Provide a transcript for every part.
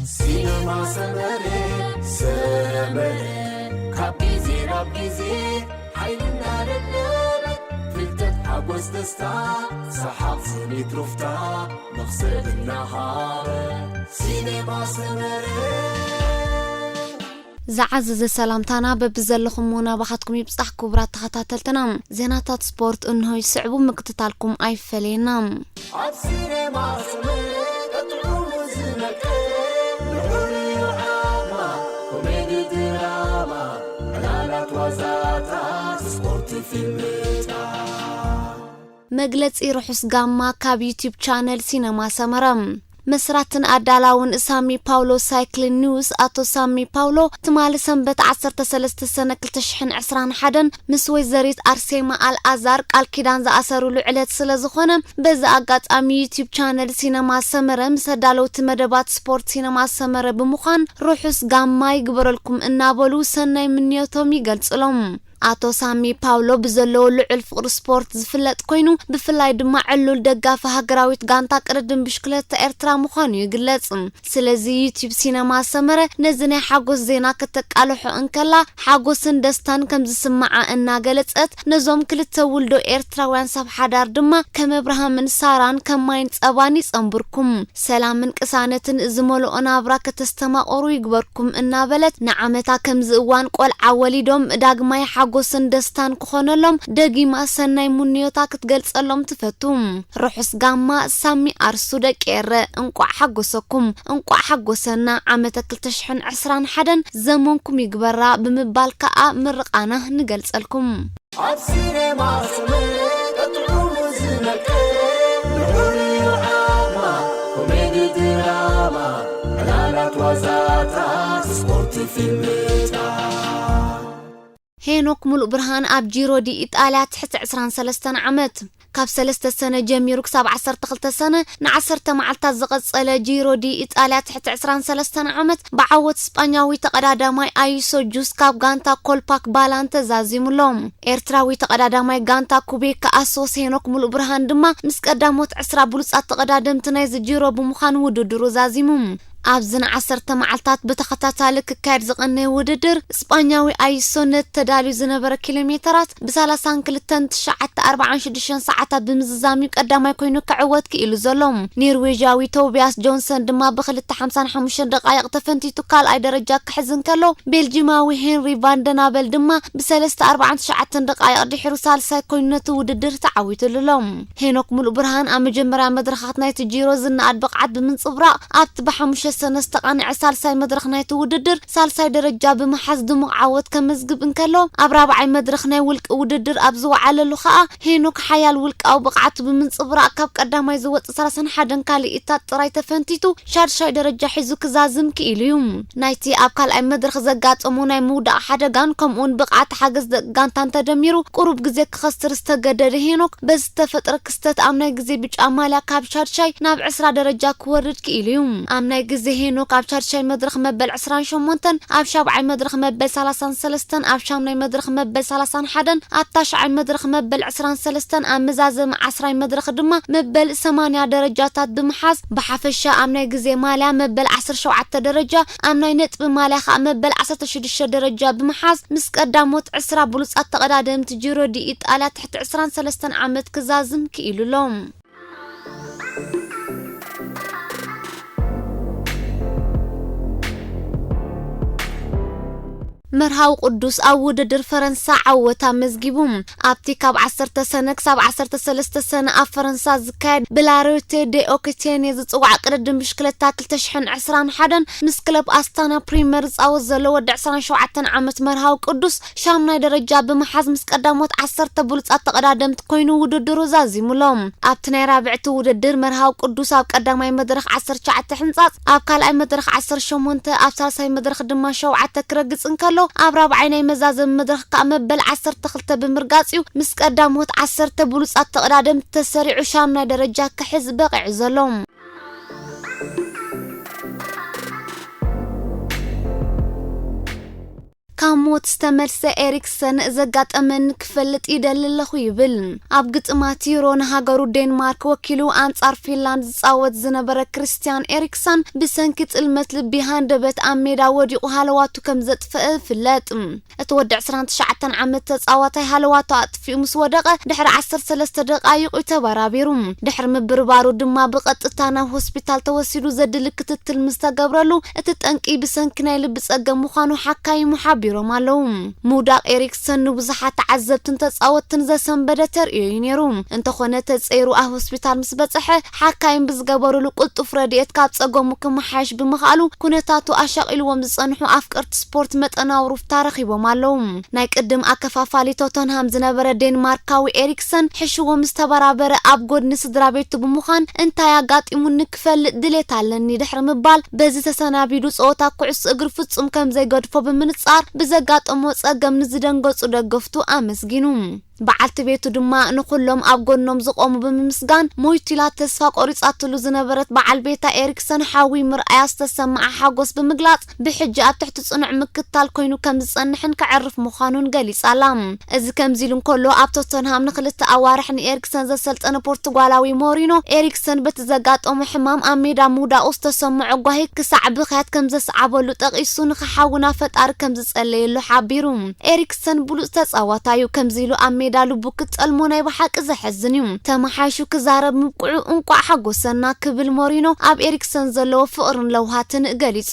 ሲነማ ሰመረ፣ ሰመረ፣ ካብ ግዜ ናብ ግዜ ሓይልና ደለበ፣ ፍልጠት፣ ሓጎስ፣ ደስታ፣ ሰሓቕ፣ ስኒት፣ ሩፍታ፣ መኽሰብ እናሃበ። ሲነማ ሰመረ። ዝዓዘዘ ሰላምታና በብዘለኹምዎ ናባኻትኩም ይብጻሕ። ክቡራት ተኸታተልትና፣ ዜናታት ስፖርት እንሆ ይስዕቡ፣ ምክትታልኩም ኣይፈለየና። ኣብ ሲኔማ ስምዒት ጥዑሙ ዝመቀ ልዑል እዩ ዓቕማ። ኮሜዲ ድራማ፣ ዕላላት ዋዛታት፣ ስፖርት ፊልምታት። መግለጺ ርሑስ ጋማ ካብ ዩቲዩብ ቻነል ሲነማ ሰመረ። መስራትን ኣዳላውን ሳሚ ፓውሎ ሳይክሊን ኒውስ ኣቶ ሳሚ ፓውሎ ትማሊ ሰንበት ዓሰርተ ሰለስተ ሰነ ክልተ ሽሕን ዕስራን ሓደን ምስ ወይዘሪት ኣርሴማ ኣልኣዛር ቃል ኪዳን ዝኣሰሩሉ ዕለት ስለ ዝኾነ፣ በዚ ኣጋጣሚ ዩቲዩብ ቻነል ሲነማ ሰመረ ምስ ኣዳለውቲ መደባት ስፖርት ሲነማ ሰመረ ብምዃን ርሑስ ጋማ ይግበረልኩም እናበሉ ሰናይ ምንዮቶም ይገልጽሎም። ኣቶ ሳሚ ፓውሎ ብዘለዎ ልዑል ፍቕሪ ስፖርት ዝፍለጥ ኮይኑ፣ ብፍላይ ድማ ዕሉል ደጋፊ ሃገራዊት ጋንታ ቅድድም ብሽክለታ ኤርትራ ምዃኑ ይግለጽ። ስለዚ ዩቲዩብ ሲነማ ሰመረ ነዚ ናይ ሓጎስ ዜና ከተቃልሖ እንከላ፣ ሓጎስን ደስታን ከም ዝስምዓ እናገለጸት፣ ነዞም ክልተ ውልዶ ኤርትራውያን ሰብ ሓዳር ድማ ከም ኣብርሃምን ሳራን ከም ማይን ጸባን ይጸንብርኩም። ሰላምን ቅሳነትን ዝመልኦ ናብራ ከተስተማቕሩ ይግበርኩም እናበለት፣ ንዓመታ ከምዚ እዋን ቆልዓ ወሊዶም ዳግማይ ሓጎስን ደስታን ክኾነሎም ደጊማ ሰናይ ምንዮታ ክትገልጸሎም ትፈቱ። ርሑስ ጋማ ሳሚ ኣርሱ ደቂ ኤረ፣ እንቋዕ ሓጎሰኩም፣ እንቋዕ ሓጎሰና። ዓመተ ክልተ ሽሕን ዕስራን ሓደን ዘመንኩም ይግበራ ብምባል ከኣ ምርቓና ንገልጸልኩም። ኣብ ሲኔማ ስምዒት ጥዑሙ ዝመቀ ልዑል እዩ ዓቕማ። ኮሜዲ ድራማ፣ ዕላላት ዋዛታት፣ ስፖርት ፊልምታት። ሄኖክ ሙሉእ ብርሃን ኣብ ጂሮ ዲ ኢጣልያ ትሕቲ ዕስራን ሰለስተን ዓመት። ካብ ሰለስተ ሰነ ጀሚሩ ክሳብ ዓሰርተ ክልተ ሰነ ንዓሰርተ መዓልታት ዝቐጸለ ጂሮ ዲ ኢጣልያ ትሕቲ ዕስራን ሰለስተን ዓመት ብዓወት ስጳኛዊ ተቐዳዳማይ ኣዩሶ ጁስ ካብ ጋንታ ኮልፓክ ባላን ተዛዚሙሎም። ኤርትራዊ ተቐዳዳማይ ጋንታ ኩቤካ ኣሶስ ሄኖክ ሙሉእ ብርሃን ድማ ምስ ቀዳሞት ዕስራ ብሉጻት ተቐዳደምቲ ናይዚ ጂሮ ብምዃን ውድድሩ ዛዚሙ። ኣብዚ ንዓሰርተ መዓልታት ብተኸታታሊ ክካየድ ዝቐነየ ውድድር፣ ስጳኛዊ ኣዩሶ ነቲ ተዳልዩ ዝነበረ ኪሎ ሜተራት ብሰላሳን ክልተን ትሽዓተ ኣርባዓን ሽዱሽተን ሰዓታት ብምዝዛም እዩ ቀዳማይ ኮይኑ ክዕወት ክኢሉ ዘሎ። ኔርዌዥያዊ ቶቢያስ ጆንሰን ድማ ብክልተ ሓምሳን ሓሙሽተን ደቃይቕ ተፈንቲቱ ካልኣይ ደረጃ ክሕዝ እንከሎ፣ ቤልጂማዊ ሄንሪ ቫንደናበል ድማ ብሰለስተ ኣርባዓን ትሽዓተን ደቃይቕ ድሒሩ ሳልሳይ ኮይኑ ነቲ ውድድር ተዓዊትሉ ኣሎ። ሄኖክ ሙሉእ ብርሃን ኣብ መጀመርያ መድረኻት ናይቲ ጂሮ ዝነኣድ ብቕዓት ብምንጽብራቕ ኣብቲ ብሓሙሽተ ሰነ ዝተቓንዐ ሳልሳይ መድረኽ ናይቲ ውድድር ሳልሳይ ደረጃ ብምሓዝ ድሙቕ ዓወት ከመዝግብ እንከሎ፣ ኣብ ራብዓይ መድረኽ ናይ ውልቂ ውድድር ኣብ ዝወዓለሉ ኸኣ ሄኖክ ሓያል ውልቃዊ ብቕዓቱ ብምንጽብራቕ ካብ ቀዳማይ ዝወጽእ ሰላሳን ሓደን ካልኢታት ጥራይ ተፈንቲቱ ሻድሻይ ደረጃ ሒዙ ክዛዝም ክኢሉ እዩ። ናይቲ ኣብ ካልኣይ መድረኽ ዘጋጠሞ ናይ ምውዳቕ ሓደጋን ከምኡውን ብቕዓት ሓገዝ ደቂ ጋንታን ተደሚሩ ቁሩብ ግዜ ክኸስር ዝተገደደ ሄኖክ በዚ ዝተፈጥረ ክስተት ኣብ ናይ ግዜ ብጫ ማልያ ካብ ሻድሻይ ናብ ዕስራ ደረጃ ክወርድ ክኢሉ እዩ። ኣብ ናይ ግዜ ሄኖክ ኣብ ሻድሻይ መድረኽ መበል ዕስራን ሸሞንተን፣ ኣብ ሻብዓይ መድረኽ መበል ሰላሳን ሰለስተን፣ ኣብ ሻምናይ መድረኽ መበል ሰላሳን ሓደን፣ ኣብ ታሽዓይ መድረኽ መበል ዕስራን ሰለስተን፣ ኣብ መዛዘሚ ዓስራይ መድረኽ ድማ መበል ሰማንያ ደረጃታት ብምሓዝ ብሓፈሻ ኣብ ናይ ግዜ ማልያ መበል ዓሰርተ ሸውዓተ ደረጃ፣ ኣብ ናይ ነጥቢ ማልያ ኸኣ መበል ዓሰርተ ሽዱሽተ ደረጃ ብምሓዝ ምስ ቀዳሞት ዕስራ ብሉጻት ተቐዳደምቲ ጂሮ ዲ ኢጣልያ ትሕቲ ዕስራን ሰለስተን ዓመት ክዛዝም ክኢሉ ኣሎ። መርሃዊ ቅዱስ ኣብ ውድድር ፈረንሳ ዓወት ኣመዝጊቡ። ኣብቲ ካብ ዓሰርተ ሰነ ክሳብ ዓሰርተ ሰለስተ ሰነ ኣብ ፈረንሳ ዝካየድ ብላሮቴ ዴ ኦክቴኔ ዝጽዋዕ ቅድድም ብሽክለታ ክልተ ሽሕን ዕስራን ሓደን ምስ ክለብ ኣስታና ፕሪመር ዝጻወት ዘሎ ወዲ ዕስራን ሸውዓተን ዓመት መርሃዊ ቅዱስ ሻምናይ ደረጃ ብምሓዝ ምስ ቀዳሞት ዓሰርተ ብሉጻት ተቐዳደምቲ ኮይኑ ውድድሩ ዛዚሙሎም። ኣብቲ ናይ ራብዕቲ ውድድር መርሃዊ ቅዱስ ኣብ ቀዳማይ መድረኽ ዓሰርተ ትሽዓተ ሕንጻጽ፣ ኣብ ካልኣይ መድረኽ ዓሰርተ ሸሞንተ፣ ኣብ ሳልሳይ መድረኽ ድማ ሸውዓተ ክረግጽ እንከሎ፣ ኣብ ራብዓይ ናይ መዛዘሚ መድረኽ ከኣ መበል ዓሰርተ ክልተ ብምርጋጽ እዩ ምስ ቀዳሞት ዓሰርተ ብሉጻት ተቐዳደምቲ ተሰሪዑ ሻምናይ ደረጃ ክሕዝ በቒዑ ዘሎ። ካብ ሞት ዝተመልሰ ኤሪክሰን ዘጋጠመኒ ክፈልጥ ይደሊ ኣለኹ ይብል። ኣብ ግጥማት ዩሮ ንሃገሩ ዴንማርክ ወኪሉ ኣንጻር ፊንላንድ ዝጻወት ዝነበረ ክርስቲያን ኤሪክሰን ብሰንኪ ጥልመት ልቢ ሃንደበት ኣብ ሜዳ ወዲቑ ሃለዋቱ ከም ዘጥፈአ ይፍለጥ። እቲ ወዲ ዕስራን ትሽዓተን ዓመት ተጻዋታይ ሃለዋቱ ኣጥፊኡ ምስ ወደቐ ድሕሪ ዓሰርተ ሰለስተ ደቓይቕ እዩ ተበራቢሩ። ድሕሪ ምብርባሩ ድማ ብቐጥታ ናብ ሆስፒታል ተወሲዱ ዘድሊ ክትትል ምስ ተገብረሉ እቲ ጠንቂ ብሰንኪ ናይ ልቢ ጸገም ምዃኑ ሓካይሙ ሓቢሮም ኣለዉ። ምውዳቕ ኤሪክሰን ንብዙሓት ተዓዘብትን ተጻወትትን ዘሰንበደ ተርእዮ እዩ ነይሩ። እንተኾነ ተጸይሩ ኣብ ሆስፒታል ምስ በጽሐ ሓካይም ብዝገበሩሉ ቅልጡፍ ረድኤት ካብ ጸገሙ ክመሓየሽ ብምኽኣሉ ኩነታቱ ኣሻቒልዎም ዝጸንሑ ኣፍቀርቲ ስፖርት መጠናዊ ሩፍታ ረኺቦም ኣለዉ። ናይ ቅድም ኣከፋፋሊ ቶተንሃም ዝነበረ ዴንማርካዊ ኤሪክሰን ሕሽዎ ምስ ተበራበረ ኣብ ጎድኒ ስድራ ቤቱ ብምዃን እንታይ ኣጋጢሙኒ ክፈልጥ ድሌት ኣለኒ ድሕሪ ምባል በዚ ተሰናቢዱ ጸወታ ኩዕሶ እግሪ ፍጹም ከም ዘይገድፎ ብምንጻር ብዘጋጠሞ ጸገም ንዝደንገጹ ደገፍቱ ኣመስጊኑ። በዓልቲ ቤቱ ድማ ንኹሎም ኣብ ጎኖም ዝቖሙ ብምምስጋን ሞይቱ ኢላ ተስፋ ቆሪጻትሉ ዝነበረት በዓል ቤታ ኤሪክሰን ሓዊ ምርኣያ ዝተሰምዓ ሓጎስ ብምግላጽ ብሕጂ ኣብ ትሕቲ ጽኑዕ ምክታል ኮይኑ ከም ዝጸንሕን ከዕርፍ ምዃኑን ገሊጻ ኣላ። እዚ ከምዚ ኢሉ እንከሎ ኣብ ቶተንሃም ንክልተ ኣዋርሕ ንኤሪክሰን ዘሰልጠነ ፖርቱጋላዊ ሞሪኖ ኤሪክሰን በቲ ዘጋጠሞ ሕማም ኣብ ሜዳ ምውዳቑ ዝተሰምዖ ጓሂ ክሳዕ ብኽያት ከም ዘስዓበሉ ጠቒሱ ንኽሓውና ፈጣሪ ከም ዝጸለየሉ ሓቢሩ። ኤሪክሰን ብሉጽ ተጻዋታይ እዩ፣ ከምዚ ኢሉ ኣብ ሜዳ ልቡ ክጠልሞ ናይ ብሓቂ ዘሐዝን እዩ። ተመሓይሹ ክዛረብ ምብቅዑ እንቋዕ ሓጎሰና ክብል ሞሪኖ ኣብ ኤሪክሰን ዘለዎ ፍቕርን ለውሃትን ገሊጹ።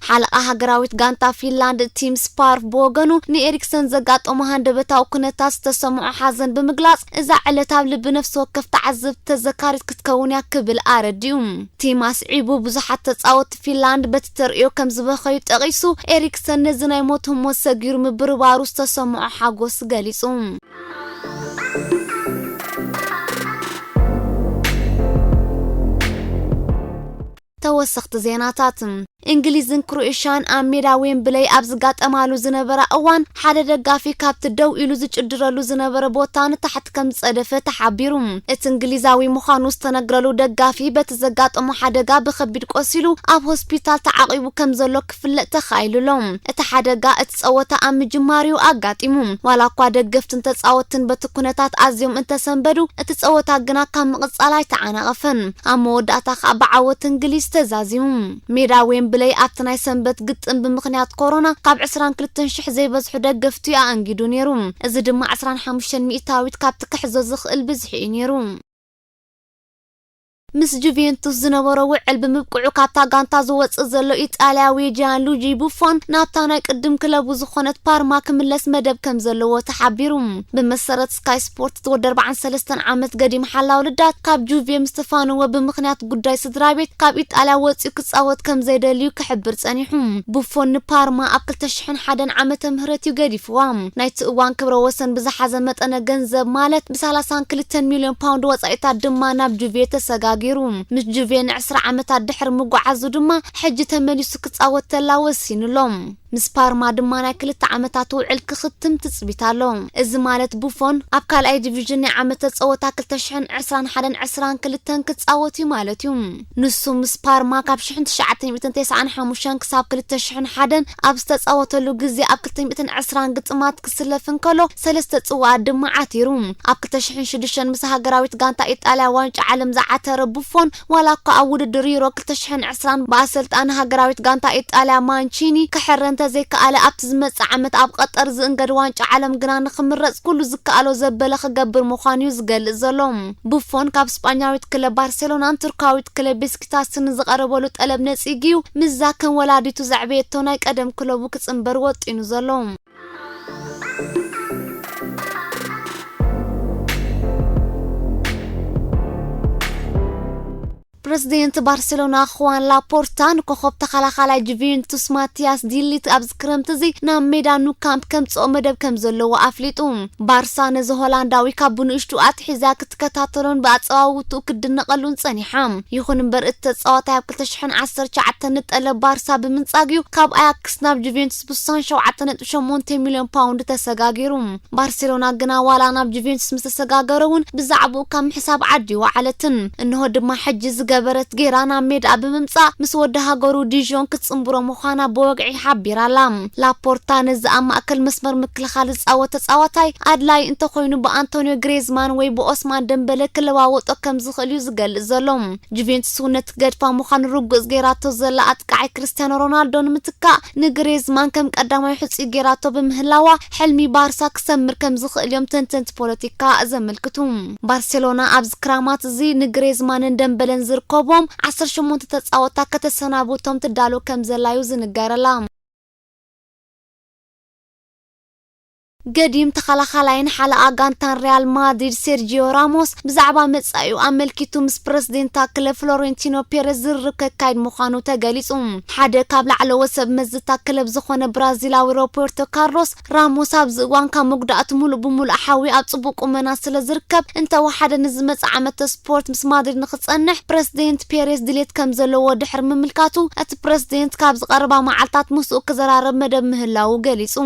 ሓለቓ ሃገራዊት ጋንታ ፊንላንድ ቲም ስፓርፍ ብወገኑ ንኤሪክሰን ዘጋጠሞ ሃንደበታዊ ኩነታት ዝተሰምዖ ሓዘን ብምግላጽ እዛ ዕለት ኣብ ልቢ ነፍሲ ወከፍ ተዓዘብቲ ተዘካሪት ክትከውን እያ ክብል ኣረዲኡ። ቲም ኣስዒቡ ብዙሓት ተጻወትቲ ፊንላንድ በቲ ተርእዮ ከም ዝበኸዩ ጠቒሱ ኤሪክሰን ነዚ ናይ ሞት ህሞት ሰጊሩ ምብርባሩ ዝተሰምዖ ሓጎስ ገሊጹ። ተወሰኽቲ ዜናታት። እንግሊዝን ክሮኤሽያን ኣብ ሜዳ ዌምብለይ ኣብ ዝጋጠማሉ ዝነበራ እዋን ሓደ ደጋፊ ካብቲ ደው ኢሉ ዝጭድረሉ ዝነበረ ቦታ ንታሕቲ ከም ዝጸደፈ ተሓቢሩ። እቲ እንግሊዛዊ ምዃኑ ዝተነግረሉ ደጋፊ በቲ ዘጋጠሞ ሓደጋ ብኸቢድ ቆሲሉ ኣብ ሆስፒታል ተዓቒቡ ከም ዘሎ ክፍለጥ ተኻኢሉ ኣሎ። እቲ ሓደጋ እቲ ጸወታ ኣብ ምጅማርዩ ኣጋጢሙ። ዋላ እኳ ደገፍትን ተጻወትን በቲ ኩነታት ኣዝዮም እንተሰንበዱ፣ እቲ ጸወታ ግና ካብ ምቕጻል ኣይተዓናቐፈን። ኣብ መወዳእታ ከኣ ብዓወት እንግሊዝ ተዛዚሙ። ሜዳ ዌምብለይ ኣብቲ ናይ ሰንበት ግጥም ብምኽንያት ኮሮና ካብ ዕስራን ክልተን ሽሕ ዘይበዝሑ ደገፍቱ ኣኣንጊዱ ነይሩ። እዚ ድማ ዕስራን ሓሙሽተን ሚእታዊት ካብቲ ክሕዞ ዝኽእል ብዝሒ እዩ ነይሩ። ምስ ጁቬንቱስ ዝነበሮ ውዕል ብምብቅዑ ካብታ ጋንታ ዝወጽእ ዘሎ ኢጣልያዊ ጂያንሉጂ ቡፎን ናብታ ናይ ቅድም ክለቡ ዝኾነት ፓርማ ክምለስ መደብ ከም ዘለዎ ተሓቢሩ። ብመሰረት ስካይ ስፖርት እቲ ወዲ ኣርባዓን ሰለስተን ዓመት ገዲም ሓላው ልዳት ካብ ጁቬ ምስ ተፋነወ ብምኽንያት ጉዳይ ስድራ ቤት ካብ ኢጣልያ ወጺኡ ክጻወት ከም ዘይደልዩ ክሕብር ጸኒሑ። ቡፎን ንፓርማ ኣብ ክልተ ሽሕን ሓደን ዓመተ ምህረት እዩ ገዲፍዋ። ናይቲ እዋን ክብረ ወሰን ብዝሓዘ መጠነ ገንዘብ ማለት ብሰላሳን ክልተን ሚልዮን ፓውንድ ወጻኢታት ድማ ናብ ጁቬ ተሰጋጊሩ። ምስ ጁቬ ንዕስራ ዓመታት ድሕሪ ምጉዓዙ ድማ ሕጂ ተመሊሱ ክጻወት ተላ ወሲኑ ኣሎ። ምስ ፓርማ ድማ ናይ ክልተ ዓመታት ውዕል ክኽትም ትጽቢት ኣሎ። እዚ ማለት ቡፎን ኣብ ካልኣይ ዲቪዥን ናይ ዓመተ ጸወታ ክልተ ሽሕን ዕስራን ሓደን ዕስራን ክልተን ክጻወት እዩ ማለት እዩ። ንሱ ምስ ፓርማ ካብ ሽሕን ትሽዓተ ሚእትን ተስዓን ሓሙሽተን ክሳብ ክልተ ሽሕን ሓደን ኣብ ዝተጻወተሉ ግዜ ኣብ ክልተ ሚእትን ዕስራን ግጥማት ክስለፍ እንከሎ ሰለስተ ጽዋኣት ድማ ዓቲሩ። ኣብ ክልተ ሽሕን ሽዱሽተን ምስ ሃገራዊት ጋንታ ኢጣልያ ዋንጫ ዓለም ዝዓተረ ቡፎን ዋላ እኳ ኣብ ውድድር ዩሮ ክልተ ሽሕን ዕስራን ብኣሰልጣኒ ሃገራዊት ጋንታ ኢጣልያ ማንቺኒ ክሕረ እንተዘይከኣለ ኣብቲ ዝመጽእ ዓመት ኣብ ቀጠር ዝእንገድ ዋንጫ ዓለም ግና ንኽምረጽ ኩሉ ዝከኣሎ ዘበለ ክገብር ምዃኑ እዩ ዝገልጽ ዘሎ። ቡፎን ካብ ስጳኛዊት ክለብ ባርሴሎናን ቱርካዊት ክለብ ቤስክታስን ንዝቐረበሉ ጠለብ ነጺጉ እዩ ምስዛ ከም ወላዲቱ ዘዕበየቶ ናይ ቀደም ክለቡ ክጽንበር ወጢኑ ዘሎ። ፕረዚደንት ባርሴሎና ኹዋን ላፖርታ ንኮኸብ ተኸላኻላይ ጁቬንቱስ ማቲያስ ዲሊት ኣብዚ ክረምቲ እዚ ናብ ሜዳ ኑ ካምፕ ከምጽኦ መደብ ከም ዘለዎ ኣፍሊጡ። ባርሳ ነዚ ሆላንዳዊ ካብ ብንእሽቱ ኣትሒዛ ክትከታተሎን ብኣጸዋውትኡ ክትድነቐሉን ጸኒሓ። ይኹን እምበር እቲ ተጻዋታይ ኣብ ክልተ ሽሕን ዓሰርተ ትሽዓተን ንጠለብ ባርሳ ብምንጻግ እዩ ካብ ኣያክስ ናብ ጁቬንቱስ ብስሳን ሸውዓተ ነጥቢ ሸሞንተ ሚልዮን ፓውንድ ተሰጋጊሩ። ባርሴሎና ግና ዋላ ናብ ጁቬንቱስ ምስ ተሰጋገረ እውን ብዛዕባኡ ካብ ምሕሳብ ዓዲ ይወዓለትን። እንሆ ድማ ሕጂ ዝገ ነበረት ጌራ ናብ ሜዳ ብምምጻእ ምስ ወዲ ሃገሩ ዲዦን ክትጽንብሮ ምዃና ብወግዒ ሓቢራ ኣላ። ላፖርታ ነዚ ኣብ ማእከል መስመር ምክልኻል ዝጻወት ተጻዋታይ ኣድላይ እንተኾይኑ ብኣንቶኒዮ ግሬዝማን ወይ ብኦስማን ደምበለ ክለዋወጦ ከም ዝኽእል እዩ ዝገልጽ ዘሎ። ጁቬንቱስ እውን ነቲ ክገድፋ ምዃኑ ርጉጽ ጌራቶ ዘላ ኣጥቃዓይ ክርስቲያኖ ሮናልዶ ንምትካእ ንግሬዝማን ከም ቀዳማይ ሕጹይ ጌራቶ ብምህላዋ ሕልሚ ባርሳ ክሰምር ከም ዝኽእል እዮም ተንተንቲ ፖለቲካ ዘመልክቱ። ባርሴሎና ኣብዚ ክራማት እዚ ንግሬዝማንን ደምበለን ዝርከቦም ዓሰርተ ሸሞንተ ተጻወታ ከተሰናብቶም ትዳሎ ከም ዘላ እዩ ዝንገረላ። ገዲም ተኸላኻላይን ሓለቓ ጋንታን ሪያል ማድሪድ ሴርጂዮ ራሞስ ብዛዕባ መጻኢኡ ኣመልኪቱ ምስ ፕረዚደንታ ክለብ ፍሎሬንቲኖ ፔሬዝ ዝርርብ ከካይድ ምዃኑ ተገሊጹ። ሓደ ካብ ላዕለዎት ሰብ መዝታ ክለብ ዝኾነ ብራዚላዊ ሮቤርቶ ካርሎስ ራሞስ ኣብዚ እዋን ካብ መጉዳእቱ ሙሉእ ብሙሉእ ሓዊ ኣብ ጽቡቕ ቁመና ስለ ዝርከብ እንተወሓደ ንዝመጽእ ዓመተ ስፖርት ምስ ማድሪድ ንኽጸንሕ ፕረዚደንት ፔሬዝ ድሌት ከም ዘለዎ ድሕሪ ምምልካቱ እቲ ፕረዚደንት ካብዚ ቀረባ መዓልታት ምስኡ ክዘራረብ መደብ ምህላዉ ገሊጹ።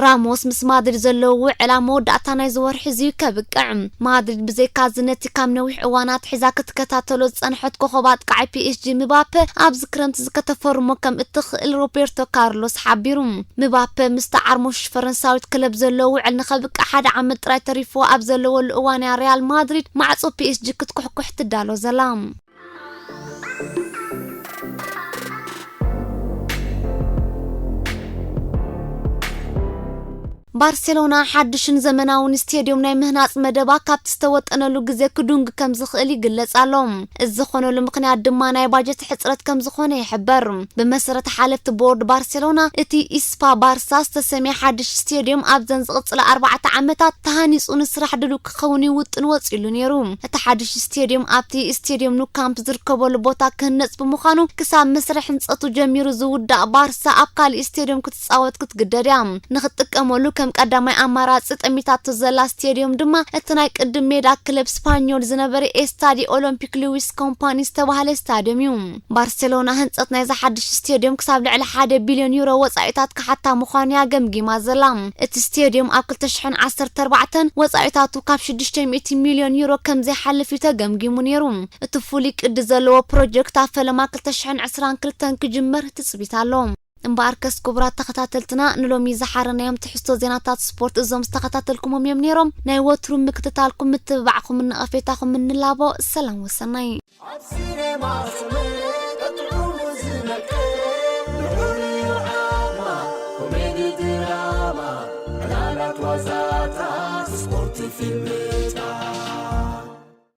ራሞስ ምስ ማድሪድ ዘለዎ ውዕል ኣብ መወዳእታ ናይዚ ወርሒ እዚ እዩ ከብቅዕ። ማድሪድ ብዘይካዚ ነቲ ካብ ነዊሕ እዋን ኣትሒዛ ክትከታተሎ ዝጸንሐት ኮኸብ ኣጥቃዓይ ፒ ኤስ ጂ ምባፔ ኣብዚ ክረምቲ እዚ ከተፈርሞ ከም እትኽእል ሮቤርቶ ካርሎስ ሓቢሩ። ምባፔ ምስታ ዓርሞሽ ፈረንሳዊት ክለብ ዘለዎ ውዕል ንኸብቅዕ ሓደ ዓመት ጥራይ ተሪፍዎ ኣብ ዘለወሉ እዋን እያ ሪያል ማድሪድ ማዕጾ ፒ ኤስ ጂ ክትኩሕኩሕ ትዳሎ ዘላ። ባርሴሎና ሓድሽን ዘመናውን ስቴድዮም ናይ ምህናጽ መደባ ካብቲ ዝተወጠነሉ ግዜ ክዱንግ ከም ዝኽእል ይግለጽ ኣሎ። እዚ ዝኾነሉ ምኽንያት ድማ ናይ ባጀት ሕጽረት ከም ዝኾነ ይሕበር። ብመሰረት ሓለፍቲ ቦርድ ባርሴሎና፣ እቲ ኢስፓ ባርሳ ዝተሰምየ ሓድሽ ስቴድዮም ኣብዘን ዝቕጽላ ኣርባዕተ ዓመታት ተሃኒጹ ንስራሕ ድሉው ክኸውን እዩ ውጥን ወጺሉ ነይሩ። እቲ ሓድሽ ስቴድዮም ኣብቲ ስቴድዮም ኑ ካምፕ ዝርከበሉ ቦታ ክህነጽ ብምዃኑ ክሳብ መስርሕ ህንጸቱ ጀሚሩ ዝውዳእ ባርሳ ኣብ ካልእ ስቴድዮም ክትጻወት ክትግደድ እያ። ንኽትጥቀመሉ ከም ቀዳማይ ኣማራጺ ጠሚታቶ ዘላ ስቴድዮም ድማ እቲ ናይ ቅድም ሜዳ ክለብ ስፓኞል ዝነበረ ኤስታዲ ኦሎምፒክ ሉዊስ ኮምፓኒ ዝተባህለ ስታድዮም እዩ። ባርሴሎና ህንጸት ናይዚ ሓድሽ ስቴድዮም ክሳብ ልዕሊ ሓደ ቢልዮን ዩሮ ወጻኢታት ክሓታ ምዃኑ እያ ገምጊማ ዘላ። እቲ ስቴድዮም ኣብ ክልተ ሽሕን ዓሰርተ ኣርባዕተን ወጻኢታቱ ካብ ሽዱሽተ ሚእቲ ሚልዮን ዩሮ ከም ዘይሓልፍ እዩ ተገምጊሙ ነይሩ። እቲ ፍሉይ ቅዲ ዘለዎ ፕሮጀክት ኣብ ፈለማ ክልተ ሽሕን ዕስራን ክልተን ክጅመር ትጽቢት ኣሎ። እምበኣርከስ ክቡራት ተኸታተልትና ንሎሚ ዝሓረናዮም ትሕዝቶ ዜናታት ስፖርት እዞም ዝተኸታተልኩሞም እዮም ነይሮም። ናይ ወትሩ ምክትታልኩም ምትብባዕኩምን ነቐፌታኹምን ንላቦ። ሰላም ወሰናይ። ኣብ ሲኔማ ሰመረ ቀጥዑ ዝመቀ ብሕርዩ ዓማ ኮሜዲ ድራማ ዕላላት ዋዛታት ስፖርት ፊልምታት